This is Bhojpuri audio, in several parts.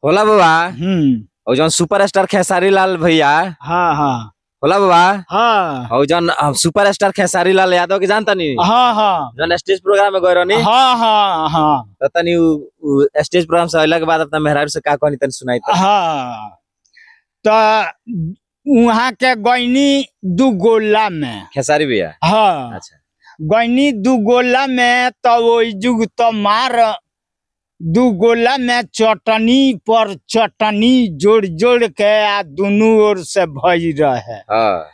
होला बाबा। हम्म। और जौन सुपरस्टार खेसारी लाल भैया। हाँ हाँ होला बाबा। हाँ। और जौन हम सुपरस्टार खेसारी लाल यादव के जानता नी? हाँ हाँ। जौन स्टेज प्रोग्राम में गए रहनी। हाँ हाँ हाँ। तो तनी उ स्टेज प्रोग्राम से अइला के बाद अपना मेहरारू से का कहनी तनी सुनाई त। हाँ, तो वहाँ के गैनी दू गोला में। खेसारी भैया? हाँ। अच्छा। गैनी दू गोला में, तो वही जुग तो मार दू गोला में चटनी पर चटनी जोड़ जोड़ के आ दुनू ओर से भई रहे। हाँ।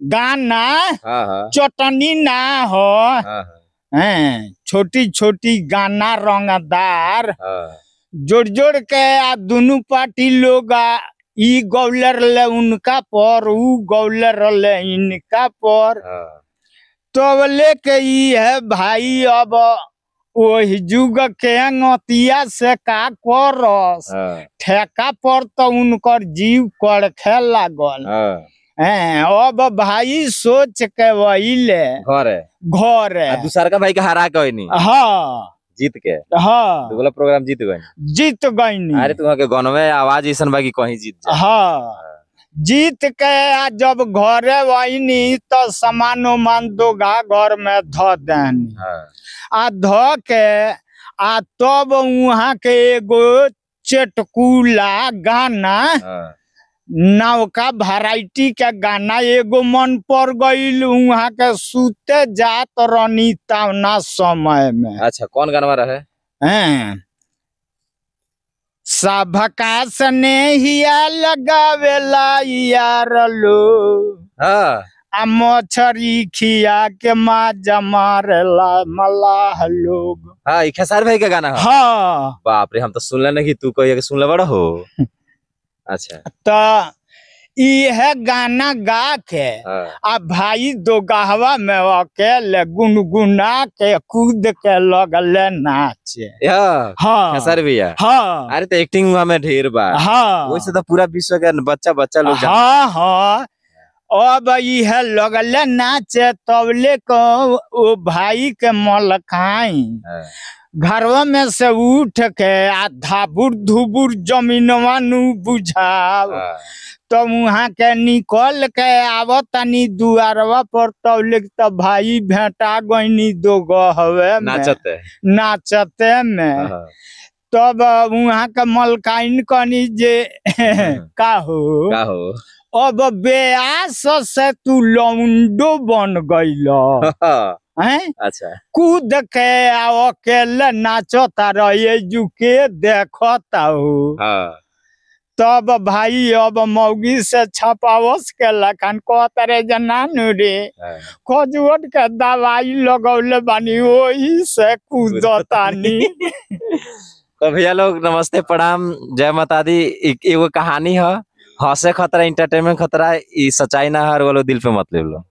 गाना हाँ हाँ। चटनी ना हो। हाँ हाँ। हैं, छोटी छोटी गाना रंगदार हाँ। जोड़ जोड़ के आ दुनू पार्टी लोग आ ई गौलर ले उनका पर, ऊ गौलर ले इनका पर। हाँ। तो लेके ई है भाई, अब ओही जुग के अंगतिया से का करस। हाँ। ठेका पर तो उनकर जीव करखे लागल। हाँ। हैं, अब भाई सोच के वही ले घर है। घर आ दूसर का भाई के हरा के होइनी। हाँ। जीत के। हाँ। दुगला प्रोग्राम जीत गए। जीत गईनी। अरे तुहा के गानवे आवाज ऐसन बा कि कहीं जीत जा। हाँ, जीत के आ जब घरे वहीनी तो सामान उमान दोगा घर में ध देनी। हाँ। आ ध के आ तब वहाँ के एगो चटकुला गाना, हाँ। नवका वैरायटी के गाना एगो मन पर गईल। वहाँ के सूते जात रहनी तावना समय में। अच्छा, कौन गाना रहे? हैं, सबका स्नेहिया लगावेला यार लो। हाँ। आ मछरी खिया के माजा मारेला मलाह लोग। हाँ, ई खेसारी भाई के गाना है। हाँ। बाप रे, हम तो सुनले नहीं, तू कहिया के सुनले बड़ा हो। अच्छा। तो इह गाना गा के हाँ। आ भाई दो गहवा में अकेले गुनगुना के कूद के लगले नाचे। हाँ। हाँ। खेसारी भैया। हाँ। अरे तो एक्टिंग हुआ में ढेर बा। हाँ। वैसे तो पूरा विश्व के बच्चा बच्चा लोग जानते। हाँ हाँ। अब इह लगले नाचे तबले को ओ भाई के मलखाई हाँ। घरवा में से उठ के आ धाबुर धुबुर जमीनवा नु बुझाव। हाँ। तो वहाँ के निकल के आवतनी दुआरवा पर तब तो भाई भेंटा गईनी दो गहवे में। नाचते। नाचते में। हाँ। तब वहाँ के मलकाइन कनी जे का हो, का हो? अब बेआस से तू लौंडो बन गईल। हैं? अच्छा। कूद के आ अकेले नाचता रहे जुके देखता हो। हाँ। तब भाई अब मौगी से छपावस के लखन कहत रे जनानू रे, हाँ। खजुअट के दवाई लगौले बानी ओही से कूदतानी। तो भैया लोग नमस्ते, प्रणाम, जय माता दी। एगो कहानी है, हंसे खतरा, एंटरटेनमेंट खतरा, ई सच्चाई ना हर वो लोग दिल पे मत ले लो।